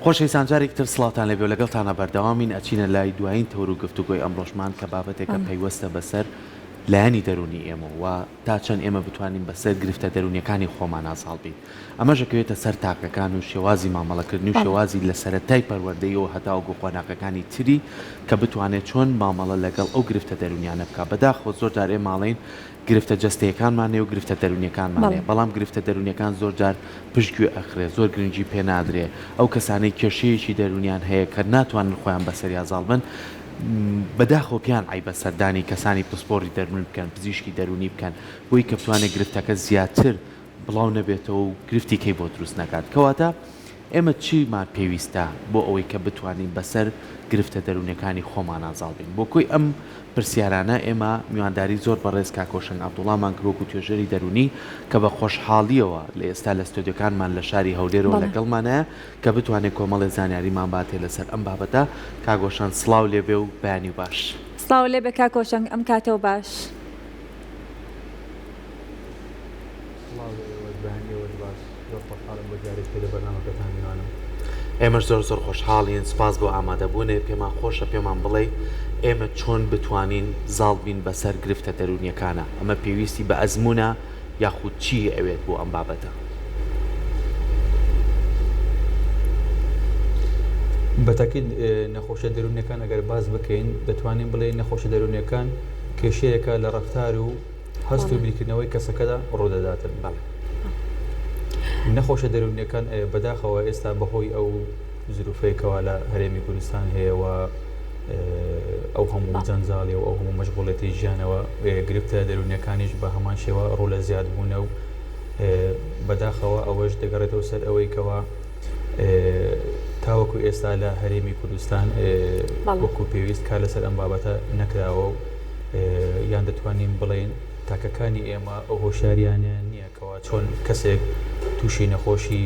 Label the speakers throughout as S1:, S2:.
S1: خۆشەویستان جارێکی تر سڵاوتان لێبێ و لەگەڵتانا بەردەوامین ئەچینە لای دوایین تەور و گفتوگۆی ئەمڕۆشمان کە بابەتێکە پەیوەستە بەسەر لایەنی دەروونی ئێمە و تا چەند ئێمە بتوانین بەسەر گرفتە دەروونیەکانی خۆمانا زاڵ بین ئەمەش ئەکەوێتە سەر تاکەکان و شێوازی مامەڵەکردنی و شێوازی لە سەرەتای پەروەردەیەوە هەتاوەکو قۆناغەکانی تری کە بتوانێت چۆن مامەڵە لەگەڵ ئەو گرفتە دەروونیانە بکات بەداخەوە زۆر جار ئێمە ئەڵێین گرفتە جەستەیەکانمان هەیە و گرفتە دەروونیەکانمان هەیە بەڵام گرفتە دەروونیەکان زۆر جار پشت گوێ ئەخرێ زۆر گرنگی پێ نادرێ ئەو کەسانەی کێشەیەکی دەروونیان هەیە کە ناتوانن خۆیان بەسەریا زاڵ بن بەداخەوە پێیان عەیبە سەردانی کەسانی پسپۆڕی دەروونی بکەن پزیشکی دەروونی بکەن بۆی کە بتوانێت گرفتەکە زیاتر بڵاو نەبێتەوە و گرفتی کەی بۆ دروست نەکات کەواتە ئێمە چیمان پێویستە بۆ ئەوەی کە بتوانین بەسەر گرفتە دەروونیەکانی خۆمانا زاڵ بین؟ بۆ کۆی ئەم پرسیارانە ئێمە میوانداری زۆر بەڕێز کاک هۆشەنگ عەبدوڵامان کرد وەکو توێژەری دەروونی کە بە خۆشحاڵیەوە لە ئێستا لە ستۆدیۆکانمان لە شاری هەولێرەوە لەگەڵمانایە کە بتوانێت کۆمەڵێ زانیاریمان باتێ لەسەر ئەم بابەتە. کاک هۆشەنگ سڵاو لێبێ و بەیانی باش.
S2: سڵاو لێبێ کاک هۆشەنگ ئەم کاتەو باش.
S3: سڵاو لە ئێوەش بەیانی ئێوەش باش زۆر خۆشحاڵم بۆ جارێکی تر لە بەرنامەکەتان میوانم.
S1: ئێمەش زۆر زۆر خۆشحاڵین سپاس بۆ ئامادەبوونێ پێمان خۆشە پێمان بڵێی ئێمە چۆن بتوانین زاڵ بین بەسەر گرفتە دەروونیەکانا ئەمە پێویستی بە ئەزموونە یاخود چی ئەوێت بۆ ئەم بابەتە؟
S3: بەتاکید نەخۆشیە دەروونیەکان ئەگەر باس بکەین دەتوانین بڵێین نەخۆشیە دەروونیەکان کێشەیەکە لە ڕەفتار و هەست و بیرکردنەوەی کەسەکەدا ڕوودەداتن.
S1: بەڵێ.
S3: نەخۆشە دەروونیەکان بەداخەوە ئێستا بەهۆی ئەو زروفەی کەوا لە هەرێمی کوردستان هەیە و ئەو هەموو جەنجاڵی و ئەو هەموو مەشغوڵێتی ژیانەوە گرفتە دەروونیەکانیش بە هەمان شێوە ڕوو لە زیاد بوونە و بەداخەوە ئەوەش دەگەڕێتەوە سەر ئەوەی کەوا تاوەکو ئێستا لە هەرێمی کوردستان وەکو پێویست کار لەسەر ئەم بابەتە نەکراوە و یان دەتوانین بڵێین تاکەکانی ئێمە ئەو هۆشیاریانیان نییە کەوا چۆن کەسێک تووشی نەخۆشی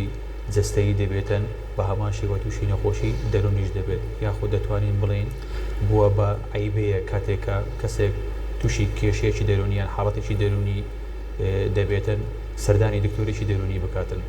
S3: جەستەیی دەبێتن بە هەمان شێوە تووشی نەخۆشی دەروونیش دەبێت یاخود دەتوانین بڵێین بووە بە عەیبەیە کاتێک کە کەسێک تووشی کێشەیەکی دەروونی یان حاڵەتێکی دەروونی دەبێتن سەردانی دکتۆرێکی دەروونی بکاتن.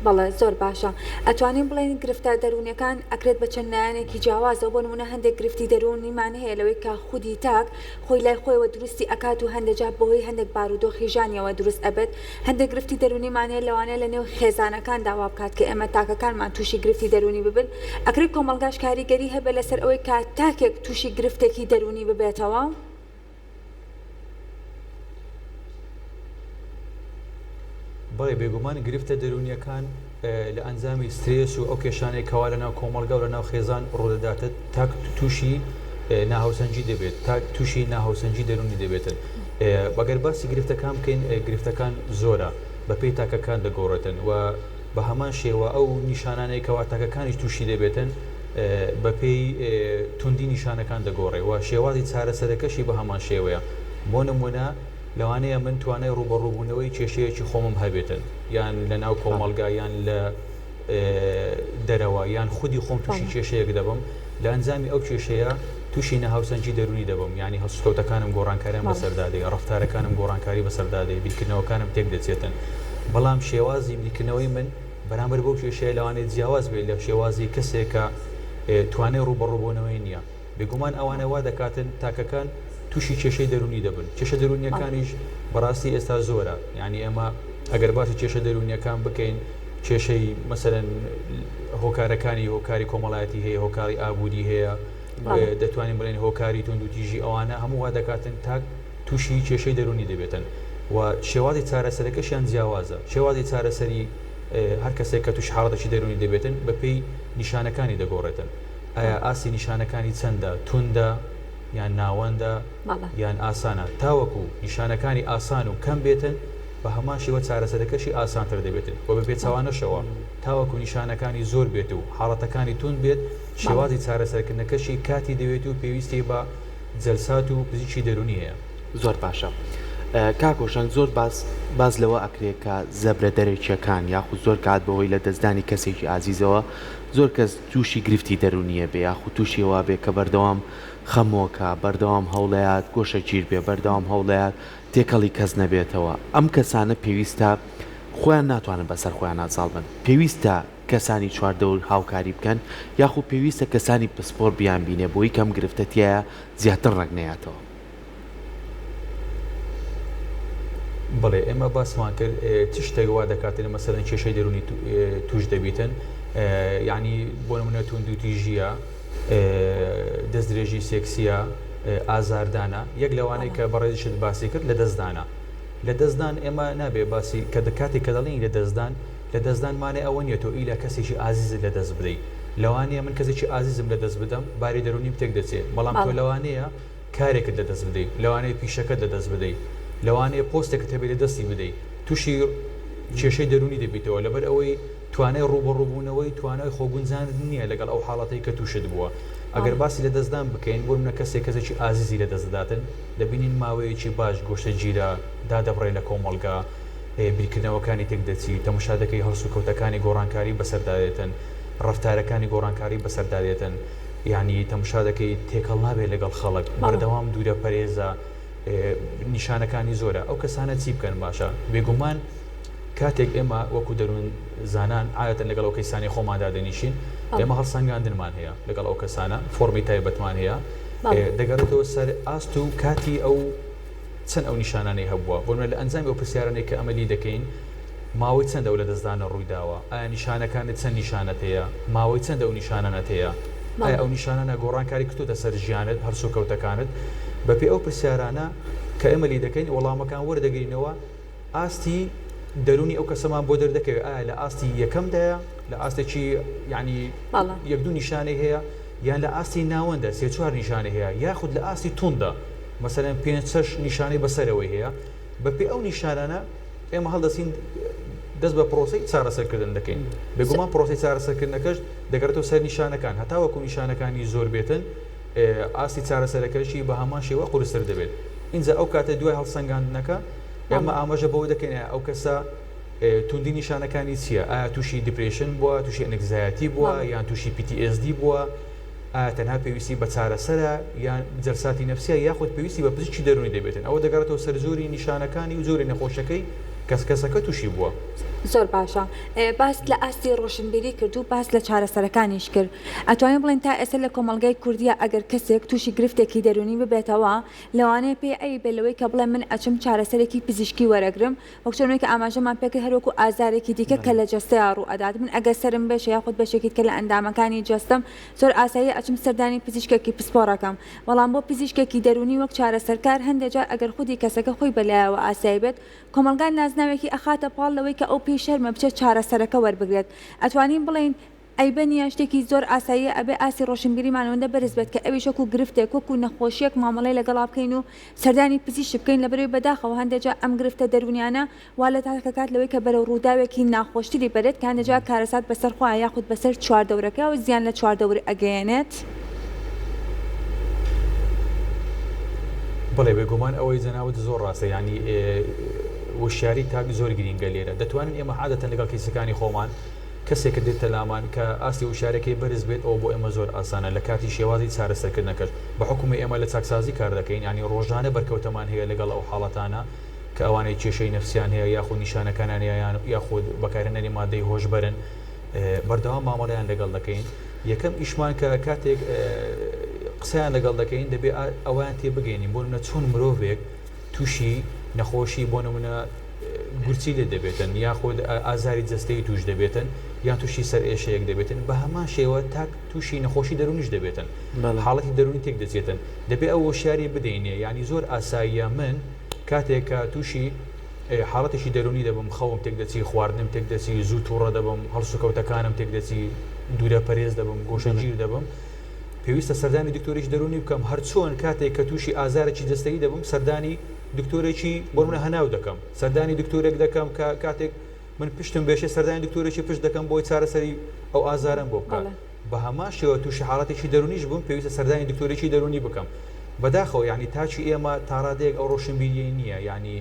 S2: بەڵێ زۆر باشە ئەتوانین بڵێین گرفتە دەروونیەکان ئەکرێت بە چەند لایەنێکی جیاوازەوە بۆ نمونە هەندێک گرفتی دەروونیمان هەیە لەوەی کە خودی تاک خۆی لای خۆیەوە دروستی ئەکات و هەندێک جار بەهۆی هەندێک بارودۆخی ژیانیەوە دروست ئەبێت هەندێک گرفتی دەروونیمان هەیە لەوانەیە لە نێو خێزانەکاندا وا بکات کە ئێمە تاکەکانمان تووشی گرفتی دەروونی ببن ئەکرێت کۆمەڵگاش کاریگەری هەبێت لەسەر ئەوەی کە تاکێک تووشی گرفتێکی دەروونی ببێتەوە؟
S3: بەڵێ بێگومان گرفتە دەروونیەکان لە ئەنجامی سترێس و ئەو کێشانەی کەوا لە ناو کۆمەڵگا و لە ناو خێزان ڕوودەداتت تاک تووشی ناهاوسەنگی دەبێت تاک تووشی ناهاوسەنگی دەروونی دەبێتن بەگەر باسی گرفتەکان بکەین گرفتەکان زۆرە بەپێی تاکەکان دەگۆڕێتن و بە هەمان شێوە ئەو نیشانانەی کەوا تاکەکانیش تووشی دەبێتن بەپێی توندی نیشانەکان دەگۆڕێ و شێوازی چارەسەرەکەشی بە هەمان شێوەیە بۆ نمونە لەوانەیە من توانای ڕووبەڕووبوونەوەی کێشەیەکی خۆمم هەبێتن یان لە ناو کۆمەڵگا یان لە دەرەوە یان خودی خۆم تووشی کێشەیەک دەبم لە ئەنجامی ئەو کێشەیە تووشی ناهاوسەنگی دەروونی دەبم یانی هەڵسوکەوتەکانم گۆڕانکاریان بەسەردا دێ ڕەفتارەکانم گۆڕانکاری بەسەردا دێ بیرکردنەوەکانم تێک دەچێتن بەڵام شێوازی بیرکردنەوەی من بەرامبەر بەو کێشەیە لەوانەیە جیاواز بێت لە شێوازی کەسێک کە توانای ڕووبەڕووبوونەوەی نییە. بێگومان ئەوانە وا دەکاتن تاکەکان تووشی کێشەی دەروونی دەبن. کێشە دەروونییەکانیش بەڕاستی ئێستا زۆرە. یانی ئێمە ئەگەر باسی کێشە دەروونییەکان بکەین، کێشەی مەسەلەن هۆکارەکانی هۆکاری کۆمەڵایەتی هەیە، هۆکاری ئابووری هەیە، دەتوانین بڵێین هۆکاری توندوتیژی ئەوانە هەموو وا دەکاتن تاک تووشی کێشەی دەروونی دەبێتن و شێوازی چارەسەرەکەشیان جیاوازە. شێوازی چارەسەری هەر کەسێک کە تووشی حاڵەتێکی دەروونی دەبێتن بەپێی نیشانەکانی دەگۆڕێتن. ئایا ئاستی نیشانەکانی چەندە، توندە یان ناوەندە یان ئاسانە، تاوەکو نیشانەکانی ئاسان و کەم بێتن بە هەمان شێوە چارەسەرەکەشی ئاسانتر دەبێتن و بە پێچەوانەشەوە تاوەکو نیشانەکانی زۆر بێت و حاڵەتەکانی توند بێت شێوازی چارەسەرکردنەکەشی کاتی دەوێت و پێویستی بە جەلسات و پزیشکی دەروونی هەیە.
S1: زۆر باشە کاک هۆشەنگ زۆر باس باس لەوە ئەکرێ کە زەبرە دەرەکیەکان یاخود زۆر کات بەهۆی لە دەستدانی کەسێکی ئازیزەوە زۆر کەس تووشی گرفتی دەروونیە بێ یاخود تووشی ئەوە بێ کە بەردەوام خەمۆکە بەردەوام هەوڵەیات گۆشەگیر بێ بەردەوام هەوڵەیات تێکەڵی کەس نەبێتەوە ئەم کەسانە پێویستە خۆیان ناتوانن بەسەر خۆیانا زاڵ بن پێویستە. کەسانی چواردەور هاوکاری بکەن یاخود پێویستە کەسانی پسپۆر بیانبینێ بۆی کەم گرفتە تیایا زیاتر ڕەگ نەیاتەوە؟
S3: بەڵێ ئێمە باسمان کرد چ شتێک وا دەکاتن مەسەلەن کێشەی دەروونی توش دەبیتن یعنی بۆ نمونە توندوتیژیە دەستدرێژی سێکسیە ئازاردانە یەک لەوانەی کە بەڕێزیشت باسی کرد لە دەستدانە لە دەستدان ئێمە نابێ باسی کە کاتێک کە دەڵێین لە دەستدان لە دەستدان مانای ئەوە نییە تۆ ئیلا کەسێکی ئازیزت لە دەست بدەی لەوانەیە من کەسێکی ئازیزم لە دەست بدەم باری دەروونیم تێک دەچێ بەڵام تۆ لەوانەیە کارێکت لە دەست بدەی لەوانەیە پیشەکەت لە دەست بدەی لەوانەیە پۆستێکت هەبێ لە دەستی بدەی تووشی کێشەی دەروونی دەبیتەوە لەبەر ئەوەی توانای ڕووبەڕووبوونەوەی توانای خۆگونجاندن نییە لەگەڵ ئەو حاڵەتەی کە تووشت بووە ئەگەر باسی لە دەستدان بکەین بۆ نمونە کەسێک کەسێکی ئازیزی لە دەست دەداتن دەبینین ماوەیەکی باش گۆشەگیرە دادەبڕێ لە کۆمەڵگا بیرکردنەوەکانی تێک دەچی تەمەشا دەکەی هەڵسوکەوتەکانی گۆڕانکاری بەسەردا دێتن ڕەفتارەکانی گۆڕانکاری بەسەردا دێتن یانی تەمەشا دەکەی تێکەڵ نابێت لەگەڵ خەڵک بەردەوام دوورە پەرێزە نیشانەکانی زۆرە ئەو کەسانە چی بکەن باشە بێگومان کاتێک ئێمە وەکو دەروون زانان عادەتەن لەگەڵ ئەو کەیسانەی خۆمان دادەنیشین ئێمە هەڵسەنگاندنمان هەیە لەگەڵ ئەو کەسانە فۆڕمی تایبەتمان هەیە دەگەڕێتەوە سەر ئاست و کاتی ئەو چەند ئەو نیشانانەی هەبووە بۆ لە ئەنجامی ئەو پرسیارانەی کە ئەمە لی دەکەین ماوەی چەند ئەو لەدەستدانە ڕوویداوە ئایا نیشانەکانت چەند نیشانەت هەیە ماوەی چەند ئەو نیشانانەت هەیە ئایا ئەو نیشانانە گۆڕانکاری کردووەتە سەر ژیانت هەڵسوکەوتەکانت بەپێی ئەو پرسیارانە کە ئێمە لی دەکەین وەڵامەکان وەردەگرینەوە ئاستی دەروونی ئەو کەسەمان بۆ دەردەکەوێت ئایا لە ئاستی یەکەمدایە لە ئاستێکی یعنی یەک دوو نیشانەی هەیە یان لە ئاستی ناوەندە سێ چوار نیشانەی هەیە یاخود لە ئاستی توندە مەسەلەن پێنج شەش نیشانەی بەسەرەوەی هەیە بەپێی ئەو نیشانانە ئێمە هەڵدەستین دەست بە پرۆسەی چارەسەرکردن دەکەین بێگومان پرۆسەی چارەسەرکردنەکەش دەگەڕێتەوە سەر نیشانەکان هەتاوەکو نیشانەکانی زۆر بێتن ئاستی چارەسەرەکەشی بە هەمان شێوە قورستر دەبێت ئینجا ئەو کاتە دوای هەڵسەنگاندنەکە ئێمە ئاماژە بەوە دەکەین ئەو کەسە توندی نیشانەکانی چییە ئایا تووشی depression بووە تووشی anxiety بووە یان تووشی PTSD بووە ئایا تەنها پێویستی بە چارەسەرە یان جەلساتی نەفسیە یاخود پێویستی بە پزیشکی دەروونی دەبێتن ئەوە دەگەڕێتەوە سەر جۆری نیشانەکانی و جۆری نەخۆشەکەی کەس کەسەکە تووشی بووە.
S2: زۆر باشە باست لە ئاستی ڕۆشنبیری کرد و باست لە چارەسەرەکانیش کرد ئەتوانین بڵێین تا ئێستا لە کۆمەڵگای کوردیا ئەگەر کەسێک تووشی گرفتێکی دەروونی ببێتەوە لەوانەیە پێی عەیب بێت لەوەی کە بڵێ من ئەچم چارەسەرێکی پزیشکی وەرەگرم وەک چۆن وەک ئاماژەمان پێکرد هەر وەکو ئازارێکی دیکە کە لە جەستەیا ڕوو ئەدات من ئەگەر سەرم بێشێ یاخود بەشێکی دیکە لە ئەندامەکانی جەستەم زۆر ئاساییە ئەچم سەردانی پزیشکێکی پسپۆڕ ئەکەم بەڵام بۆ پزیشکێکی دەروونی وەک چارەسەرکار هەندێ جار ئەگەر خودی کەسەکە خۆی بەلایەوە ئاسایی بێت کۆمەڵگا نازناوێکی ئەخاتە پاڵ لەوەی کە ئەو پێی شەرمە بچێت چارەسەرەکە وەربگرێت ئەتوانین بڵێین عەیبە نیە شتێکی زۆر ئاساییە ئەبێ ئاستی ڕۆشنبیریمان ئەوەندە بەرز بێت کە ئەویش وەکو گرفتێک وەکو نەخۆشیەک مامەڵەی لەگەڵا بکەین و سەردانی پزیشک بکەین لەبەرئەوەی بەداخەوە هەندێ جار ئەم گرفتە دەروونیانە وا لە تاک ئەکات لەوەی کە بەرەو ڕووداوێکی ناخۆشتری بەرێت کە هەندێ جار کارەسات بەسەر خۆیان یاخود بەسەر چواردەورەکەیا و زیان لە چواردەور ئەگەیەنێت.
S3: بەڵێ بێگومان ئەوەی جەنابت زۆر ڕاستە یانی وشیاری تاک زۆر گرینگە لێرە دەتوانین ئێمە عادەتەن لەگەڵ کەیسەکانی خۆمان کەسێک کە دێتە لامان کە ئاستی وشیاریەکەی بەرز بێت ئەوە بۆ ئێمە زۆر ئاسانە لە کاتی شێوازی چارەسەرکردنەکەش بە حوکمی ئێمە لە چاکسازی کار دەکەین یانی ڕۆژانە بەرکەوتەمان هەیە لەگەڵ ئەو حاڵەتانە کە ئەوانەی کێشەی نەفسیان هەیە یاخود نیشانەکانیان هەیە یان یاخود بەکارهێنەری مادەی هۆشبەرن بەردەوام مامەڵەیان لەگەڵ دەکەین یەکەم ئیشمان کە کاتێک قسەیان لەگەڵ دەکەین دەبێ ئەویان تێبگەینین بۆ نمونە چۆن مرۆڤێک تووشی نەخۆشی بۆ نمونە گورچیلە دەبێتن یاخود ئازاری جەستەیی توش دەبێتن یان توشی سەرئێشەیەک دەبێتن بە هەمان شێوە تاک توشی نەخۆشی دەرونیش دەبێتن حاڵەتی دەرونی تێک دەچێتن دەبێ ئەو هۆشیاری بدەینێ یانی زۆر ئاساییە من کاتێک کە توشی حاڵەتێکی دەرونی دەبم خەوم تێک دەچی خواردنم تێک دەچی زوو توڕە دەبم هەڵسوکەوتەکانم تێک دەچی دوورە پەرێز دەبم گۆشەگیر دەبم پێویستە سەردانی دکتۆرێکی دەرونی بکەم هەرچۆن کاتێک کە تووشی ئازارێکی جەستەیی دەبم سەردانی دکتۆرێکی بۆ منە هەناو دەکەم سەردانی دکتۆرێک دەکەم کە کاتێک من پشتم بێشێ سەردانی دکتۆرێکی پشت دەکەم بۆی چارەسەری ئەو ئازارەم بۆ بکات بە هەمان شێوە تووشی حاڵەتێکی دەرونیش بووم پێویستە سەردانی دکتۆرێکی دەرونی بکەم بەداخەوە یعنی تاکی ئێمە تاڕادەیەک ئەو ڕۆشنبیریەی نییە یعنی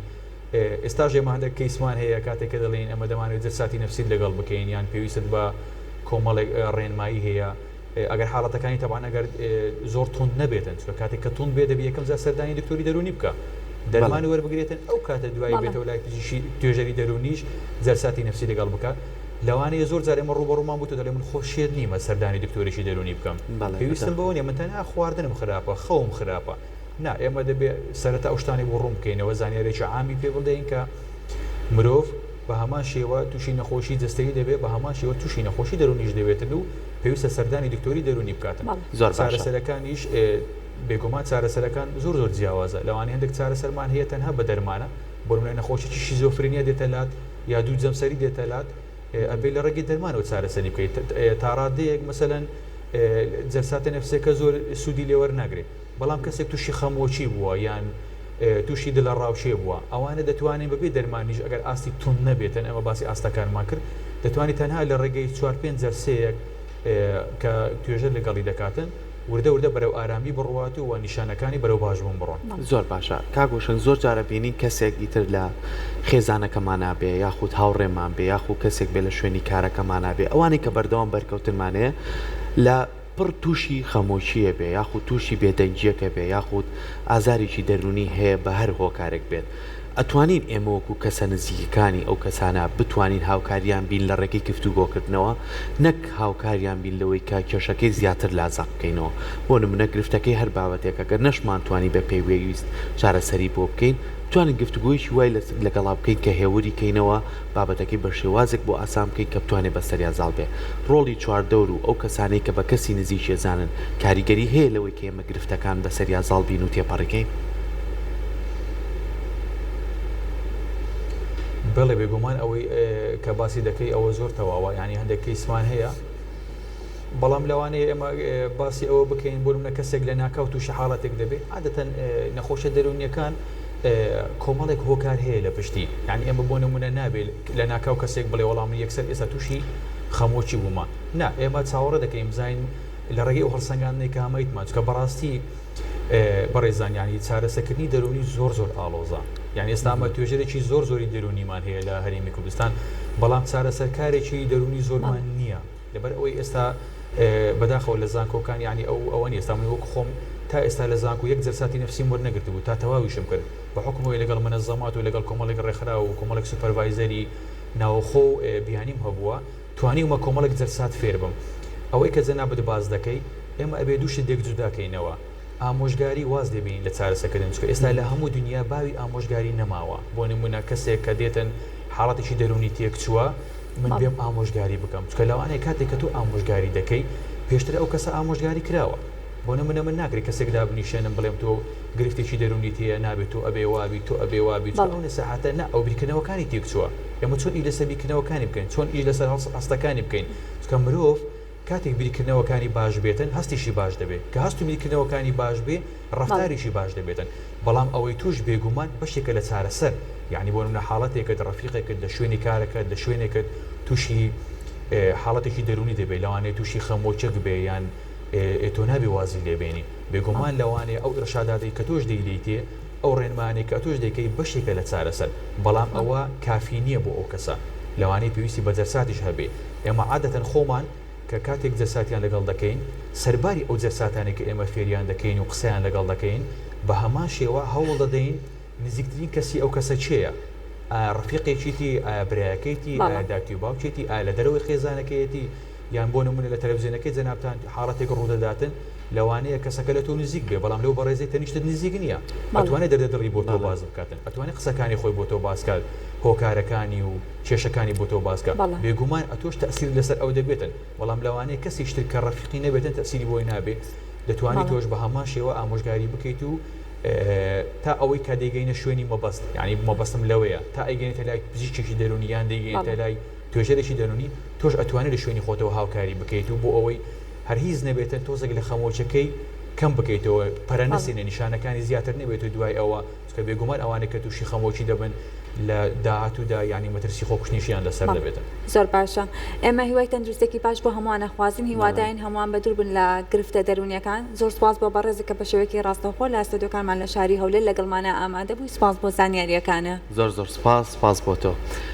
S3: ئێستاش ئێمە هەندێک کەیسمان هەیە کاتێک کە دەڵێین ئەمە دەمانەوێت جەلساتی نەفسیت لەگەڵ بکەین یان پێویستت بە کۆمەڵێک ڕێنمایی هەیە ئەگەر حاڵەتەکانی تەبعەن ئەگەر زۆر توند نەبێتن چونکە کاتێک کە توند بێت دەبێت یەکەم جار سەردانی دکتۆری دەروونی بکە دەرمان وەربگرێتن ئەو کاتە دوایی بێتەوە لای پزیشکی توێژەری دەروونیش جەلساتی نەفسی لەگەڵ بکە. لەوانەیە زۆر جار ئێمە ڕووبەڕوومان بوویتەوە دەڵێ من خۆ شێت نیمە سەردانی دکتۆرێکی دەروونی بکەم پێویستم بەوە نیە من تەنها خواردنم خراپە خەوم خراپە نا ئێمە دەبێ سەرەتا ئەو شتانەی بۆ ڕوون بکەینەوە زانیارێکی عامی پێ بڵێین کە مرۆڤ بە هەمان شێوە تووشی نەخۆشی جەستەیی دەبێت بە هەمان شێوە تووشی نەخۆشی دەروونیش دەبێتن و پێویستە سەردانی دکتۆری دەروونی بکاتن
S1: زۆر باشە.
S3: چارەسەرەکانیش بێگومان چارەسەرەکان زۆر زۆر جیاوازە لەوانەیە هەندێک چارەسەرمان هەیە تەنها بە دەرمانە بۆ نمونە نەخۆشیی شیزۆفرینیا دێتە لات یا دوو جەمسەری دێتە لات ئەبێ لە ڕێگەی دەرمانەوە چارەسەری بکەیت تاڕادەیەک مەسەلەن جەلساتە نەفسیەکە زۆر سوودی لێوەرناگرێ بەڵام کەسێک تووشی خەمۆکی بووە یان تووشی دڵەڕاوکێ بووە ئەوانە دەتوانین بەبێ دەرمانیش ئەگەر ئاستی توند نەبێتن ئەمە باسی ئاستەکانمان کرد دەتوانانی تەنها لە ڕێگەی چوار پێنج جەلسەیەک کە توێژەر لەگەڵی دەکاتن وردە وردە بەرەو ئارامی بڕوات و نیشانەکانی بەرەو باشبوون بڕۆن.
S1: زۆر باشە کاک هۆشەنگ زۆر جار ئەبینین کەسێک ئیتر لە خێزانەکەمانا بێ یاخود هاوڕێمان بێ یاخود کەسێک بێ لە شوێنی کارەکەمانا بێ ئەوانەی کە بەردەوام بەرکەوتنمان هەیە لە پڕ تووشی خەمۆکییە بێ یاخود تووشی بێدەنگییەکە بێ یاخود ئازارێکی دەروونی هەیە بە هەر هۆکارێک بێت ئەتوانین ئێمە وەکو کەسە نزیکەکانی ئەو کەسانە بتوانین هاوکاریان بین لە ڕێگەی گفتوگۆکردنەوە نەک هاوکاریان بین لەوەی کە کێشەکەی زیاتر لا زەق بکەینەوە بۆ نمونە گرفتەکەی هەر بابەتێکە گەر نەشمانتوانی بە پێویست چارەسەری بۆ بکەین بتوانین گفتوگۆیەکی وای لەگەڵا بکەین کە هێوری کەینەوە بابەتەکەی بە شێوازێک بۆ ئاسان بکەین کە بتوانێت بەسەریا زاڵ بێ. ڕۆڵی چواردەور و ئەو کەسانەی کە بە کەسی نزیکی ئەزانن کاریگەری هەیە لەوەی کە ئێمە گرفتەکان بەسەریا زاڵ بین و تێپەڕی کەین؟
S3: بەڵێ بێگومان ئەوەی کە باسی دەکەی ئەوە زۆر تەواوە یانی هەندێک کەیسمان هەیە بەڵام لەوانەیە ئێمە باسی ئەوە بکەین بۆ نمونە کەسێک لە ناکاو تووشی حاڵەتێک دەبێت عادەتەن نەخۆشە دەروونیەکان کۆمەڵێک هۆکار هەیە لە پشتی یعنی ئێمە بۆ نمونە نابێت لە ناکاو کەسێک بڵێ وەڵام من یەکسەر ئێستا تووشی خەمۆکی بوومە نا ئێمە چاوەڕێ دەکەین بزانین لە ڕێگەی ئەو هەڵسەنگاندنەی کە هەمەیتمان چونکە بەڕاستی بەڕێزان یعنی چارەسەکردنی دەروونی زۆر زۆر ئاڵۆزە یعنی ئێستا ئەمە توێژەرێکی زۆر زۆری دەروونیمان هەیە لە هەرێمی کوردستان بەڵام چارەسەرکارێکی دەروونی زۆرمان نییە لەبەر ئەوەی ئێستا بەداخەوە لە زانکۆکان یعنی ئەو ئەوە نیە ئێستا من وەک خۆم تا ئێستا لە زانکۆ یەک جەلساتی نەفسیم وەرنەگرتبوو تا تەواویشم کرد بە حوکم ئەوەی لەگەڵ مەنەزەمات و لەگەڵ کۆمەڵێک ڕێکخراو و کۆمەڵێک سوپەرڤایزەری ناوەخۆ و بیانیم هەبووە توانیومە کۆمەڵێک جەلسات فێر بم ئەوەی کە جەنابت باس دەکەی ئێمە ئەبێ دوو شت لێک جودا کەینەوە ئامۆژگاری واز لێ بینین لە چارەسەکردن چونکە ئێستا لە هەموو دنیا باوی ئامۆژگاری نەماوە بۆ نمونە کەسێک کە دێتن حاڵەتێکی دەروونی تێکچووە من بێم ئامۆژگاری بکەم چونکە لەوانەیە کاتێک کە تۆ ئامۆژگاری دەکەی پێشتر ئەو کەسە ئامۆژگاری کراوە بۆ نمونە من ناکرێت کەسێک دابنیشێنم بڵێم تۆ گرفتێکی دەروونیت هەیە نابێت تۆ ئەبێ وابی تۆ ئەبێ وابی چونکە ئەو نەسیحەتە نا ئەو بیرکردنەوەکانی تێکچووە ئێمە چۆن ئیش لەسەر بیرکردنەوەکانی بکەین چۆن ئیش لەسەر هەستەکانی بکەین چونکە مرۆڤ کاتێک بیرکردنەوەکانی باش بێتن هەستیشی باش دەبێت کە هەست و بیرکردنەوەکانی باش بێ ڕەفتاریشی باش دەبێتن بەڵام ئەوەی تۆش بێگومان بەشێکە لە چارەسەر یانی بۆ نمونە حاڵەتێکت ڕەفیقێکت لە شوێنی کارەکەت لە شوێنێکت تووشی حاڵەتێکی دەروونی دەبێت لەوانەیە تووشی خەمۆکێک بێ یان تۆ نابێ وازی لێ بێنی بێگومان لەوانەیە ئەو ئیرشاداتەی کە تۆش دەیدەیتێ ئەو ڕێنمانەی کە ئەتۆش دەیکەی بەشێکە لە چارەسەر بەڵام ئەوە کافی نییە بۆ ئەو کەسە لەوانەیە پێویستی بە جەلساتیش هەبێ ئێمە عادەتەن خۆمان کە کاتێک جەلساتیان لەگەڵ دەکەین سەرباری ئەو جەلساتانەی کە ئێمە فێریان دەکەین و قسەیان لەگەڵ دەکەین بە هەمان شێوە هەوڵ دەدەین نزیکترین کەسی ئەو کەسە کێیە ئایا ڕەفیقێکیتی ئایا برایەکەیتی ئایا داکی و باوکێتی ئایا لە دەرەوەی خێزانەکەیەتی یان بۆ نمونە لە تەلەفزیۆنەکەی جەنابتان حاڵەتێک ڕوودەداتن لەوانەیە کەسەکە لە تۆ نزیک بێ بەڵام لەو بەڕێزەی تەنیشتت نزیک نییە ئەتوانێت دەردە دڵی بۆ تۆ باس بکاتن ئەتوانێت قسەکانی خۆی بۆ تۆ باس کات هۆکارەکانی و کێشەکانی بۆ تۆ باس کات بێگومان ئەتۆش تەئسیرت لەسەر ئەو دەبێتن بەڵام لەوانەیە کەسیش تر کە ڕەفیقی نەبێتن تەئسیری بۆی نابێ دەتوانی تۆش بە هەمان شێوە ئامۆژگاری بکەیت و تا ئەوەی کە دەیگەینە شوێنی مەبەست یعنی مەبەستم لەوەیە تا ئەیگەینێتە لای پزیشکێکی دەروونی یان دەیگەینێتە لای توێژەرێکی دەروونی تۆش ئەتوانی لە شوێنی خۆتەوە هاوکاری بکەیت و بۆ ئەوەی هەر هیچ نەبێتن تۆزێک لە خەمۆکیەکەی کەم بکەیتەوە پەرە نەسێنێ نیشانەکانی زیاتر نەبێت و دوای ئەوە چونکە بێگومان ئەوانەی کە تووشی خەمۆکی دەبن لە داهاتوودا یانی مەترسی خۆکوشتنیشیان لەسەر دەبێتن.
S2: زۆر باشە ئێمە هیوای تەندروستێکی باش بۆ هەمووان ئەخوازین هیواداین هەمووان بەدوور بن لە گرفتە دەروونیەکان زۆر سوپاس بۆ بەڕێزت کە بە شێوەیەکی ڕاستەوخۆ لە ستۆدیۆکانمان لە شاری هەولێر لەگەڵمانا ئامادە بووی سوپاس بۆ زانیاریەکانە.
S1: زۆر زۆر سوپاس سوپاس بۆ تۆ.